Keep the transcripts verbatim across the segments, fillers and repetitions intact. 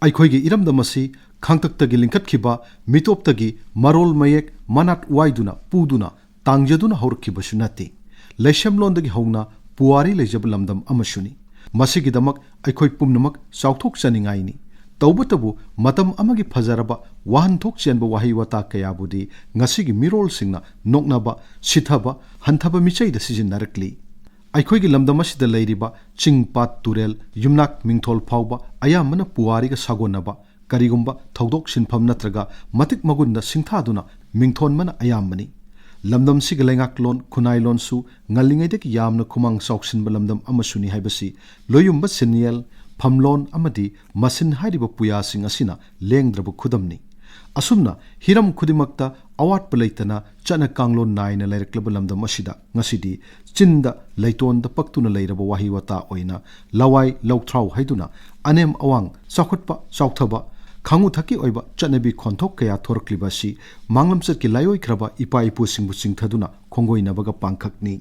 ꯑꯩꯈꯣꯏꯒꯤ ꯏꯔꯝꯗꯝ ꯑꯁꯤ ꯈꯥꯡꯇꯛꯇꯒꯤ ꯂꯤꯡꯈꯠꯈꯤꯕ ꯃꯤꯇꯣꯞꯇꯒꯤ ꯃꯔꯣꯜ ꯃꯌꯦꯛ ꯃꯅꯥꯠ ꯋꯥꯏꯗꯨꯅ ꯄꯨꯗꯨꯅ ꯇꯥꯡꯖꯗꯨꯅ ꯍꯧꯔꯛꯈꯤꯕꯁꯨ ꯅꯠꯇꯦ꯫ ꯂꯩꯁꯦꯝꯂꯣꯟꯗꯒꯤ ꯍꯧꯅ ꯄꯨꯋꯥꯔꯤ ꯂꯩꯖꯕ ꯂꯝꯗꯝ ꯑꯃꯁꯨꯅꯤ꯫ ꯃꯁꯤꯒꯤꯗꯃꯛ ꯑꯩꯈꯣꯏ ꯄꯨꯝꯅꯃꯛ ꯆꯥꯎꯊꯣꯛꯆꯅꯤꯡꯉꯥꯏꯅꯤ꯫ ꯇꯧꯕꯇꯕꯨ ꯃꯇꯝ ꯑꯃꯒꯤ ꯐꯖꯔꯕ ꯋꯥꯍꯟꯊꯣꯛ ꯆꯦꯟꯕ ꯋꯥꯍꯩ ꯋꯥꯇꯥ ꯀꯌꯥꯕꯨꯗꯤ ꯉꯁꯤꯒꯤ ꯃꯤꯔꯣꯜꯁꯤꯡꯅ ꯅꯣꯛꯅꯕ, ꯁꯤꯊꯕ, ꯍꯟꯊꯕ ꯃꯤꯆꯩꯗ ꯁꯤꯖꯤꯟꯅꯔꯛꯂꯤ꯫ ꯑꯩꯈꯣꯏꯒꯤ ꯂꯝꯗꯝ ꯑꯁꯤꯗ ꯂꯩꯔꯤꯕ ꯆꯤꯡ, ꯄꯥꯠ, ꯇꯨꯔꯦꯜ, ꯌꯨꯝꯅꯥꯛ, ꯃꯤꯡꯊꯣꯜ ꯐꯥꯎꯕ ꯑꯌꯥꯝꯕꯅ ꯄꯨꯋꯥꯔꯤꯒ ꯁꯥꯒꯣꯟꯅꯕ, ꯀꯔꯤꯒꯨꯝꯕ ꯊꯧꯗꯣꯛ ꯁꯤꯟꯐꯝ ꯅꯠꯇ꯭ꯔꯒ ꯃꯇꯤꯛ ꯃꯒꯨꯟꯗ ꯁꯤꯡꯊꯥꯗꯨꯅ ꯃꯤꯡꯊꯣꯟꯕꯅ ꯑꯌꯥꯝꯕꯅꯤ꯫ ꯂꯝꯗꯝꯁꯤꯒꯤ ꯂꯩꯉꯥꯛꯂꯣꯟ, ꯈꯨꯟꯅꯥꯏꯂꯣꯟꯁꯨ ꯉꯜꯂꯤꯉꯩꯗꯒꯤ ꯌꯥꯝꯅ ꯈꯨꯃꯥꯡ ꯆꯥꯎꯁꯤꯟꯕ ꯂꯝꯗꯝ ꯑꯃꯁꯨꯅꯤ ꯍꯥꯏꯕꯁꯤ ꯂꯣꯏꯌꯨꯝꯕ ꯁꯤꯟꯌꯦꯜ, ꯐꯝꯂꯣꯟ ꯑꯃꯗꯤ ꯃꯁꯤꯟ ꯍꯥꯏꯔꯤꯕ ꯄꯨꯌꯥꯁꯤꯡ ꯑꯁꯤꯅ ꯂꯦꯡꯗ꯭ꯔꯕ ꯈꯨꯗꯝꯅꯤ꯫ ꯑꯁꯨꯝꯅ ꯍꯤꯔꯝ ꯈꯨꯗꯤꯡꯃꯛꯇ ꯑꯋꯥꯠꯄ ꯂꯩꯇꯅ ꯆꯠꯅ ꯀꯥꯡꯂꯣꯟ ꯅꯥꯏꯅ ꯂꯩꯔꯛꯂꯕ ꯂꯝꯗꯝ ꯑꯁꯤꯗ ꯉꯁꯤꯗꯤ ꯆꯤꯟꯗ ꯂꯩꯇꯣꯟꯗ ꯄꯛꯇꯨꯅ ꯂꯩꯔꯕ ꯋꯥꯍꯩ ꯋꯥꯇꯥ ꯑꯣꯏꯅ ꯂꯋꯥꯏ ꯂꯧꯊ꯭ꯔꯥꯎ ꯍꯥꯏꯗꯨꯅ ꯑꯅꯦꯝ ꯑꯋꯥꯡ, ꯆꯥꯎꯈꯠꯄ ꯆꯥꯎꯊꯕ, ꯈꯥꯉꯨ ꯊꯛꯀꯤ ꯑꯣꯏꯕ ꯆꯠꯅꯕꯤ ꯈꯣꯟꯊꯣꯛ ꯀꯌꯥ ꯊꯣꯔꯛꯂꯤꯕ ꯑꯁꯤ ꯃꯥꯡꯂꯝꯆꯠꯀꯤ ꯂꯥꯏꯑꯣꯏꯈ꯭ꯔꯕ ꯏꯄꯥ ꯏꯄꯨꯁꯤꯡꯕꯨ ꯆꯤꯡꯊꯗꯨꯅ ꯈꯣꯡꯒꯣꯏꯅꯕꯒ ꯄꯥꯡꯈꯛꯅꯤ꯫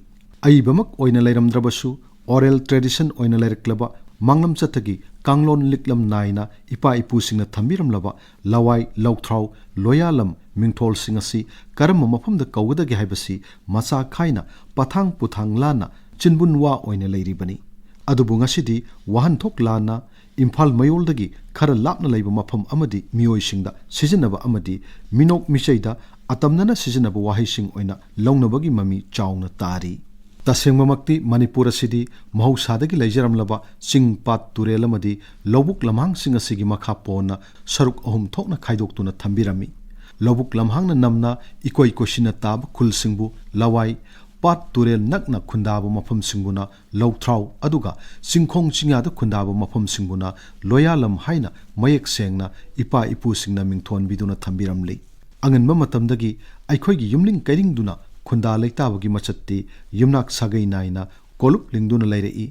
ꯑꯏꯕꯃꯛ ꯑꯣꯏꯅ ꯂꯩꯔꯝꯗ꯭ꯔꯕꯁꯨ, oral tradition ꯑꯣꯏꯅ ꯂꯩꯔꯛꯂꯕ ꯃꯥꯡꯂꯝꯆꯠꯇꯒꯤ ꯀꯥꯡꯂꯣꯟ ꯂꯤꯛꯂꯝ ꯅꯥꯏꯅ ꯏꯄꯥ ꯏꯄꯨꯁꯤꯡꯅ ꯊꯝꯕꯤꯔꯝꯂꯕ ꯂꯋꯥꯏ, ꯂꯧꯊ꯭ꯔꯥꯎ, ꯂꯣꯌꯥꯂꯝ ꯃꯤꯡꯊꯣꯜꯁꯤꯡ ꯑꯁꯤ ꯀꯔꯝꯕ ꯃꯐꯝꯗ ꯀꯧꯒꯗꯒꯦ ꯍꯥꯏꯕꯁꯤ ꯃꯆꯥ ꯈꯥꯏꯅ ꯄꯊꯥꯡ ꯄꯨꯊꯥꯡ ꯂꯥꯟꯅ ꯆꯤꯟꯕꯨꯟ ꯋꯥ ꯑꯣꯏꯅ ꯂꯩꯔꯤꯕꯅꯤ꯫ ꯑꯗꯨꯕꯨ ꯉꯁꯤꯗꯤ ꯋꯥꯍꯟꯊꯣꯛ ꯂꯥꯟꯅ ꯏꯝꯐꯥꯜ ꯃꯌꯣꯜꯗꯒꯤ ꯈꯔ ꯂꯥꯞꯅ ꯂꯩꯕ ꯃꯐꯝ ꯑꯃꯗꯤ ꯃꯤꯑꯣꯏꯁꯤꯡꯗ ꯁꯤꯖꯤꯟꯅꯕ ꯑꯃꯗꯤ ꯃꯤꯅꯣꯛ ꯃꯤꯆꯩꯗ ꯑꯇꯝꯅꯅ ꯁꯤꯖꯤꯟꯅꯕ ꯋꯥꯍꯩꯁꯤꯡ ꯑꯣꯏꯅ ꯂꯧꯅꯕꯒꯤ ꯃꯃꯤ ꯆꯥꯎꯅ ꯇꯥꯔꯤ꯫ ꯇꯁꯦꯡꯕꯃꯛꯇꯤ ꯃꯅꯤꯄꯨꯔ ꯑꯁꯤꯗꯤ ꯃꯍꯧꯁꯥꯗꯒꯤ ꯂꯩꯖꯔꯝꯂꯕ ꯆꯤꯡ, ꯄꯥꯠ, ꯇꯨꯔꯦꯜ ꯑꯃꯗꯤ ꯂꯧꯕꯨꯛ ꯂꯝꯍꯥꯡꯁꯤꯡ ꯑꯁꯤꯒꯤ ꯃꯈꯥ ꯄꯣꯟꯅ ꯁꯔꯨꯛ ꯑꯍꯨꯝ ꯊꯣꯛꯅ ꯈꯥꯏꯗꯣꯛꯇꯨꯅ ꯊꯝꯕꯤꯔꯝꯃꯤ꯫ ꯂꯧꯕꯨꯛ ꯂꯝꯍꯥꯡꯅ ꯅꯝꯅ ꯏꯀꯣꯏ ꯀꯣꯏꯁꯤꯟꯅ ꯇꯥꯕ ꯈꯨꯜꯁꯤꯡꯕꯨ ꯂꯋꯥꯏ, ꯄꯥꯠ ꯇꯨꯔꯦꯜ ꯅꯛꯅ ꯈꯨꯟꯗꯥꯕ ꯃꯐꯝꯁꯤꯡꯕꯨꯅ ꯂꯧꯊ꯭ꯔꯥꯎ, ꯑꯗꯨꯒ ꯆꯤꯡꯈꯣꯡ ꯆꯤꯡꯌꯥꯗ ꯈꯨꯟꯗꯥꯕ ꯃꯐꯝꯁꯤꯡꯕꯨꯅ ꯂꯣꯌꯥꯂꯝ ꯍꯥꯏꯅ ꯃꯌꯦꯛ ꯁꯦꯡꯅ ꯏꯄꯥ ꯏꯄꯨꯁꯤꯡꯅ ꯃꯤꯡꯊꯣꯟꯕꯤꯗꯨꯅ ꯊꯝꯕꯤꯔꯝꯂꯤ꯫ ꯑꯉꯟꯕ ꯃꯇꯝꯗꯒꯤ ꯑꯩꯈꯣꯏꯒꯤ ꯌꯨꯝꯂꯤꯡ ꯀꯩꯔꯤꯡꯗꯨꯅ ꯈꯨꯟꯗꯥ ꯂꯩꯇꯥꯕꯒꯤ ꯃꯆꯠꯇꯤ ꯌꯨꯝꯅꯥꯛ ꯁꯥꯒꯩ ꯅꯥꯏꯅ ꯀꯣꯂꯨꯞ ꯂꯤꯡꯗꯨꯅ ꯂꯩꯔꯛꯏ꯫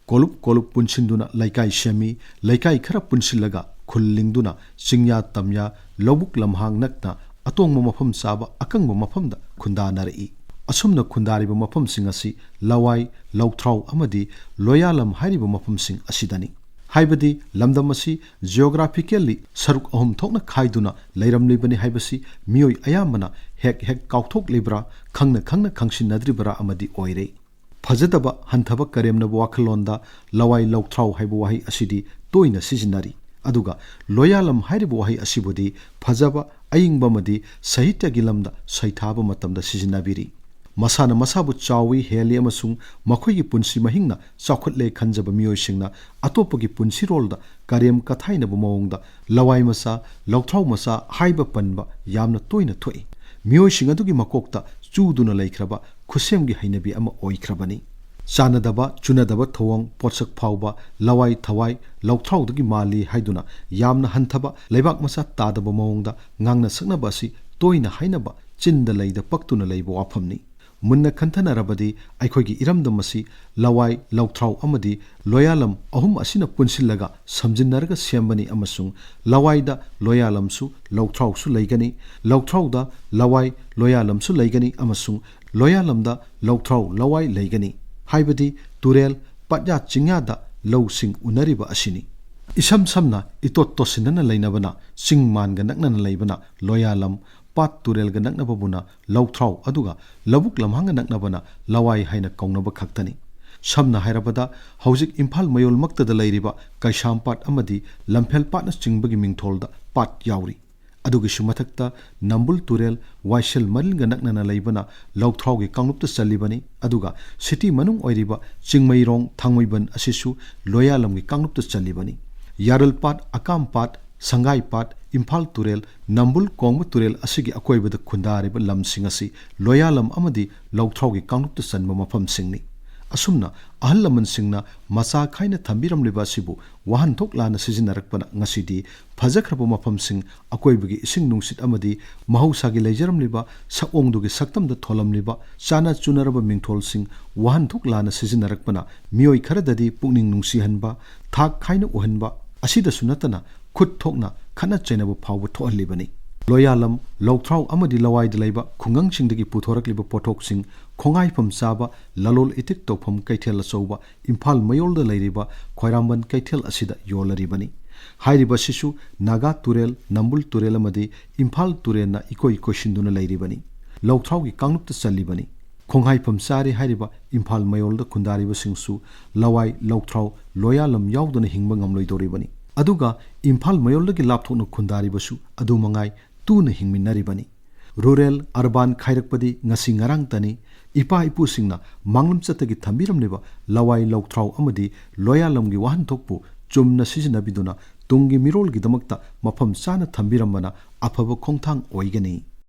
ꯀꯣꯂꯨꯞ ꯀꯣꯂꯨꯞ ꯄꯨꯟꯁꯤꯟꯗꯨꯅ ꯂꯩꯀꯥꯏ ꯁꯦꯝꯃꯤ꯫ ꯂꯩꯀꯥꯏ ꯈꯔ ꯄꯨꯟꯁꯤꯜꯂꯒ ꯈꯨꯜ ꯂꯤꯡꯗꯨꯅ ꯆꯤꯡꯌꯥ ꯇꯝꯌꯥ, ꯂꯧꯕꯨꯛ ꯂꯝꯍꯥꯡ ꯅꯛꯅ ꯑꯇꯣꯡꯕ ꯃꯐꯝ ꯆꯥꯕ ꯑꯀꯪꯕ ꯃꯐꯝꯗ ꯈꯨꯟꯗꯥꯅꯔꯛꯏ꯫ ꯑꯁꯨꯝꯅ ꯈꯨꯟꯗꯥꯔꯤꯕ ꯃꯐꯝꯁꯤꯡ ꯑꯁꯤ ꯂꯋꯥꯏ, ꯂꯧꯊ꯭ꯔꯥꯎ ꯑꯃꯗꯤ ꯂꯣꯌꯥꯂꯝ ꯍꯥꯏꯔꯤꯕ ꯃꯐꯝꯁꯤꯡ ꯑꯁꯤꯗꯅꯤ꯫ ꯍꯥꯏꯕꯗꯤ ꯂꯝꯗꯝ ꯑꯁꯤ geographically ꯁꯔꯨꯛ ꯑꯍꯨꯝ ꯊꯣꯛꯅ ꯈꯥꯏꯗꯨꯅ ꯂꯩꯔꯝꯂꯤꯕꯅꯤ ꯍꯥꯏꯕꯁꯤ ꯃꯤꯑꯣꯏ ꯑꯌꯥꯝꯕꯅ ꯍꯦꯛ ꯍꯦꯛ ꯀꯥꯎꯊꯣꯛꯂꯤꯕ꯭ꯔꯥ, ꯈꯪꯅ ꯈꯪꯅ ꯈꯪꯁꯤꯟꯅꯗ꯭ꯔꯤꯕꯔꯥ ꯑꯃꯗꯤ ꯑꯣꯏꯔꯦ꯫ ꯐꯖꯗꯕ ꯍꯟꯊꯕ ꯀꯔꯦꯝꯅꯕ ꯋꯥꯈꯜꯂꯣꯟꯗ ꯂꯋꯥꯏ ꯂꯧꯊ꯭ꯔꯥꯎ ꯍꯥꯏꯕ ꯋꯥꯍꯩ ꯑꯁꯤꯗꯤ ꯇꯣꯏꯅ ꯁꯤꯖꯤꯟꯅꯔꯤ꯫ ꯑꯗꯨꯒ ꯂꯣꯌꯥꯂꯝ ꯍꯥꯏꯔꯤꯕ ꯋꯥꯍꯩ ꯑꯁꯤꯕꯨꯗꯤ ꯐꯖꯕ, ꯑꯏꯪꯕ ꯑꯃꯗꯤ ꯁꯥꯍꯤꯇ꯭ꯌꯒꯤ ꯂꯝꯗ ꯁꯩꯊꯥꯕ ꯃꯇꯝꯗ ꯁꯤꯖꯤꯟꯅꯕꯤꯔꯤ꯫ ꯃꯁꯥꯅ ꯃꯁꯥꯕꯨ ꯆꯥꯎꯏ, ꯍꯦꯜꯂꯤ ꯑꯃꯁꯨꯡ ꯃꯈꯣꯏꯒꯤ ꯄꯨꯟꯁꯤ ꯃꯍꯤꯡꯅ ꯆꯥꯎꯈꯠꯂꯦ ꯈꯟꯖꯕ ꯃꯤꯑꯣꯏꯁꯤꯡꯅ ꯑꯇꯣꯞꯄꯒꯤ ꯄꯨꯟꯁꯤꯔꯣꯜꯗ ꯀꯔꯦꯝ ꯀꯊꯥꯏꯅꯕ ꯃꯑꯣꯡꯗ ꯂꯋꯥꯏ ꯃꯆꯥ, ꯂꯧꯊ꯭ꯔꯥꯎ ꯃꯆꯥ ꯍꯥꯏꯕ ꯄꯟꯕ ꯌꯥꯝꯅ ꯇꯣꯏꯅ ꯊꯣꯛꯏ꯫ ꯃꯤꯑꯣꯏꯁꯤꯡ ꯑꯗꯨꯒꯤ ꯃꯀꯣꯛꯇ ꯆꯨꯗꯨꯅ ꯂꯩꯈ꯭ꯔꯕ ꯈꯨꯠꯁꯦꯝꯒꯤ ꯍꯩꯅꯕꯤ ꯑꯃ ꯑꯣꯏꯈ꯭ꯔꯕꯅꯤ꯫ ꯆꯥꯟꯅꯗꯕ, ꯆꯨꯅꯗꯕ ꯊꯧꯑꯣꯡ, ꯄꯣꯠꯁꯛ ꯐꯥꯎꯕ ꯂꯋꯥꯏ ꯊꯋꯥꯏ ꯂꯧꯊ꯭ꯔꯥꯎꯗꯒꯤ ꯃꯥꯜꯂꯤ ꯍꯥꯏꯗꯨꯅ ꯌꯥꯝꯅ ꯍꯟꯊꯕ, ꯂꯩꯕꯥꯛ ꯃꯆꯥ ꯇꯥꯗꯕ ꯃꯑꯣꯡꯗ ꯉꯥꯡꯅ ꯁꯛꯅꯕ ꯑꯁꯤ ꯇꯣꯏꯅ ꯍꯥꯏꯅꯕ, ꯆꯤꯟꯗ ꯂꯩꯗ ꯄꯛꯇꯨꯅ ꯂꯩꯕ ꯋꯥꯐꯝꯅꯤ꯫ ꯃꯨꯟꯅ ꯈꯟꯊꯅꯔꯕꯗꯤ ꯑꯩꯈꯣꯏꯒꯤ ꯏꯔꯝꯗꯝ ꯑꯁꯤ ꯂꯋꯥꯏ, ꯂꯧꯊ꯭ꯔꯥꯎ ꯑꯃꯗꯤ ꯂꯣꯌꯥꯂꯝ ꯑꯍꯨꯝ ꯑꯁꯤꯅ ꯄꯨꯟꯁꯤꯜꯂꯒ ꯁꯝꯖꯤꯟꯅꯔꯒ ꯁꯦꯝꯕꯅꯤ ꯑꯃꯁꯨꯡ ꯂꯋꯥꯏꯗ ꯂꯣꯌꯥꯂꯝꯁꯨ ꯂꯧꯊ꯭ꯔꯥꯎꯁꯨ ꯂꯩꯒꯅꯤ, ꯂꯧꯊ꯭ꯔꯥꯎꯗ ꯂꯋꯥꯏ ꯂꯣꯌꯥꯂꯝꯁꯨ ꯂꯩꯒꯅꯤ ꯑꯃꯁꯨꯡ ꯂꯣꯌꯥꯂꯝꯗ ꯂꯧꯊ꯭ꯔꯥꯎ ꯂꯋꯥꯏ ꯂꯩꯒꯅꯤ꯫ ꯍꯥꯏꯕꯗꯤ ꯇꯨꯔꯦꯜ, ꯄꯠꯌꯥ ꯆꯤꯡꯌꯥꯗ ꯂꯧꯁꯤꯡ ꯎꯅꯔꯤꯕ ꯑꯁꯤꯅꯤ꯫ ꯏꯁꯝ ꯁꯝꯅ ꯏꯇꯣꯠ ꯇꯣꯠꯁꯤꯟꯅꯅ ꯂꯩꯅꯕꯅ ꯆꯤꯡ ꯃꯥꯟꯒ ꯅꯛꯅꯅ ꯂꯩꯕꯅ ꯂꯣꯌꯥꯂꯝ, ꯄꯥꯠ ꯇꯨꯔꯦꯜꯒ ꯅꯛꯅꯕꯕꯨꯅ ꯂꯧꯊ꯭ꯔꯥꯎ, ꯑꯗꯨꯒ ꯂꯧꯕꯨꯛ ꯂꯝꯍꯥꯡꯒ ꯅꯛꯅꯕꯅ ꯂꯋꯥꯏ ꯍꯥꯏꯅ ꯀꯧꯅꯕ ꯈꯛꯇꯅꯤ꯫ ꯁꯝꯅ ꯍꯥꯏꯔꯕꯗ ꯍꯧꯖꯤꯛ ꯏꯝꯐꯥꯜ ꯃꯌꯣꯜꯃꯛꯇꯗ ꯂꯩꯔꯤꯕ ꯀꯩꯁꯥꯝꯄꯥꯠ ꯑꯃꯗꯤ ꯂꯝꯐꯦꯜ ꯄꯥꯠꯅꯆꯤꯡꯕꯒꯤ ꯃꯤꯡꯊꯣꯜꯗ ꯄꯥꯠ ꯌꯥꯎꯔꯤ꯫ ꯑꯗꯨꯒꯤꯁꯨ ꯃꯊꯛꯇ ꯅꯝꯕꯨꯜ ꯇꯨꯔꯦꯜ ꯋꯥꯏꯁꯦꯜ ꯃꯔꯤꯜꯒ ꯅꯛꯅꯅ ꯂꯩꯕꯅ ꯂꯧꯊ꯭ꯔꯥꯎꯒꯤ ꯀꯥꯡꯂꯨꯞꯇ ꯆꯜꯂꯤꯕꯅꯤ, ꯑꯗꯨꯒ ꯁꯤꯇꯤ ꯃꯅꯨꯡ ꯑꯣꯏꯔꯤꯕ ꯆꯤꯡꯃꯩꯔꯣꯡ, ꯊꯥꯡꯃꯩꯕꯟ ꯑꯁꯤꯁꯨ ꯂꯣꯌꯥꯂꯝꯒꯤ ꯀꯥꯡꯂꯨꯞꯇ ꯆꯜꯂꯤꯕꯅꯤ꯫ ꯌꯥꯔꯜꯄꯥꯠ, ꯑꯀꯥꯝꯄꯥꯠ, ꯁꯪꯒꯥꯏꯄꯥꯠ, ꯏꯝꯐꯥꯜ ꯇꯨꯔꯦꯜ, ꯅꯝꯕꯨꯜ ꯀꯣꯡꯕ ꯇꯨꯔꯦꯜ ꯑꯁꯤꯒꯤ ꯑꯀꯣꯏꯕꯗ ꯈꯨꯟꯗꯥꯔꯤꯕ ꯂꯝꯁꯤꯡ ꯑꯁꯤ ꯂꯣꯌꯥꯂꯝ ꯑꯃꯗꯤ ꯂꯧꯊ꯭ꯔꯥꯎꯒꯤ ꯀꯥꯡꯂꯨꯞꯇ ꯆꯟꯕ ꯃꯐꯝꯁꯤꯡꯅꯤ꯫ ꯑꯁꯨꯝꯅ ꯑꯍꯜ ꯂꯃꯟꯁꯤꯡꯅ ꯃꯆꯥ ꯈꯥꯏꯅ ꯊꯝꯕꯤꯔꯝꯂꯤꯕ ꯑꯁꯤꯕꯨ ꯋꯥꯍꯟꯊꯣꯛ ꯂꯥꯟꯅ ꯁꯤꯖꯤꯟꯅꯔꯛꯄꯅ ꯉꯁꯤꯗꯤ ꯐꯖꯈ꯭ꯔꯕ ꯃꯐꯝꯁꯤꯡ, ꯑꯀꯣꯏꯕꯒꯤ ꯏꯁꯤꯡ ꯅꯨꯡꯁꯤꯠ ꯑꯃꯗꯤ ꯃꯍꯧꯁꯥꯒꯤ ꯂꯩꯖꯔꯝꯂꯤꯕ ꯁꯛꯑꯣꯡꯗꯨꯒꯤ ꯁꯛꯇꯝꯗ ꯊꯣꯜꯂꯝꯂꯤꯕ ꯆꯥꯅ ꯆꯨꯅꯔꯕ ꯃꯤꯡꯊꯣꯜꯁꯤꯡ ꯋꯥꯍꯟꯊꯣꯛ ꯂꯥꯟꯅ ꯁꯤꯖꯤꯟꯅꯔꯛꯄꯅ ꯃꯤꯑꯣꯏ ꯈꯔꯗꯗꯤ ꯄꯨꯛꯅꯤꯡ ꯅꯨꯡꯁꯤꯍꯟꯕ, ꯊꯥꯛ ꯈꯥꯏꯅ ꯎꯍꯟꯕ ꯑꯁꯤꯗꯁꯨ ꯅꯠꯇꯅ ꯈꯨꯠ ꯊꯣꯛꯅ ꯈꯠꯅ ꯆꯩꯅꯕ ꯐꯥꯎꯕ ꯊꯣꯛꯍꯜꯂꯤꯕꯅꯤ꯫ ꯂꯣꯌꯥꯂꯝ, ꯂꯧꯊ꯭ꯔꯥꯎ ꯑꯃꯗꯤ ꯂꯋꯥꯏꯗ ꯂꯩꯕ ꯈꯨꯡꯒꯪꯁꯤꯡꯗꯒꯤ ꯄꯨꯊꯣꯔꯛꯂꯤꯕ ꯄꯣꯠꯊꯣꯛꯁꯤꯡ ꯈꯣꯡꯍꯥꯏꯐꯝ ꯆꯥꯕ ꯂꯂꯣꯜ ꯏꯇꯤꯛ ꯇꯧꯐꯝ ꯀꯩꯊꯦꯜ ꯑꯆꯧꯕ ꯏꯝꯐꯥꯜ ꯃꯌꯣꯜꯗ ꯂꯩꯔꯤꯕ ꯈ꯭ꯋꯥꯏꯔꯥꯝꯕꯟ ꯀꯩꯊꯦꯜ ꯑꯁꯤꯗ ꯌꯣꯜꯂꯔꯤꯕꯅꯤ꯫ ꯍꯥꯏꯔꯤꯕꯁꯤꯁꯨ ꯅꯥꯒꯥ ꯇꯨꯔꯦꯜ, ꯅꯝꯕꯨꯜ ꯇꯨꯔꯦꯜ ꯑꯃꯗꯤ ꯏꯝꯐꯥꯜ ꯇꯨꯔꯦꯜꯅ ꯏꯀꯣꯏ ꯀꯣꯏꯁꯤꯟꯗꯨꯅ ꯂꯩꯔꯤꯕꯅꯤ꯫ ꯂꯧꯊ꯭ꯔꯥꯎꯒꯤ ꯀꯥꯡꯂꯨꯞꯇ ꯆꯜꯂꯤꯕꯅꯤ꯫ ꯈꯣꯡꯍꯥꯏꯐꯝ ꯆꯥꯔꯦ ꯍꯥꯏꯔꯤꯕ ꯏꯝꯐꯥꯜ ꯃꯌꯣꯜꯗ ꯈꯨꯟꯗꯥꯔꯤꯕꯁꯤꯡꯁꯨ ꯂꯋꯥꯏ, ꯂꯧꯊ꯭ꯔꯥꯎ, ꯂꯣꯌꯥꯂꯝ ꯌꯥꯎꯗꯅ ꯍꯤꯡꯕ ꯉꯝꯂꯣꯏꯗꯧꯔꯤꯕꯅꯤ꯫ ꯑꯗꯨꯒ ꯏꯝꯐꯥꯜ ꯃꯌꯣꯜꯗꯒꯤ ꯂꯥꯞꯊꯣꯛꯅ ꯈꯨꯟꯗꯥꯔꯤꯕꯁꯨ ꯑꯗꯨ ꯃꯉꯥꯏ ꯇꯨꯅ ꯍꯤꯡꯃꯤꯟꯅꯔꯤꯕꯅꯤ꯫ ꯔꯨꯔꯦꯜ, ꯑꯔꯕꯥꯟ ꯈꯥꯏꯔꯛꯄꯗꯤ ꯉꯁꯤ ꯉꯔꯥꯡꯇꯅꯤ꯫ ꯏꯄꯥ ꯏꯄꯨꯁꯤꯡꯅ ꯃꯥꯡꯂꯝꯆꯠꯇꯒꯤ ꯊꯝꯕꯤꯔꯝꯂꯤꯕ ꯂꯋꯥꯏ, ꯂꯧꯊ꯭ꯔꯥꯎ ꯑꯃꯗꯤ ꯂꯣꯌꯥꯂꯝꯒꯤ ꯋꯥꯍꯟꯊꯣꯛꯄꯨ ꯆꯨꯝꯅ ꯁꯤꯖꯤꯟꯅꯕꯤꯗꯨꯅ ꯇꯨꯡꯒꯤ ꯃꯤꯔꯣꯜꯒꯤꯗꯃꯛꯇ ꯃꯐꯝ ꯆꯥꯅ ꯊꯝꯕꯤꯔꯝꯕꯅ ꯑꯐꯕ ꯈꯣꯡꯊꯥꯡ ꯑꯣꯏꯒꯅꯤ꯫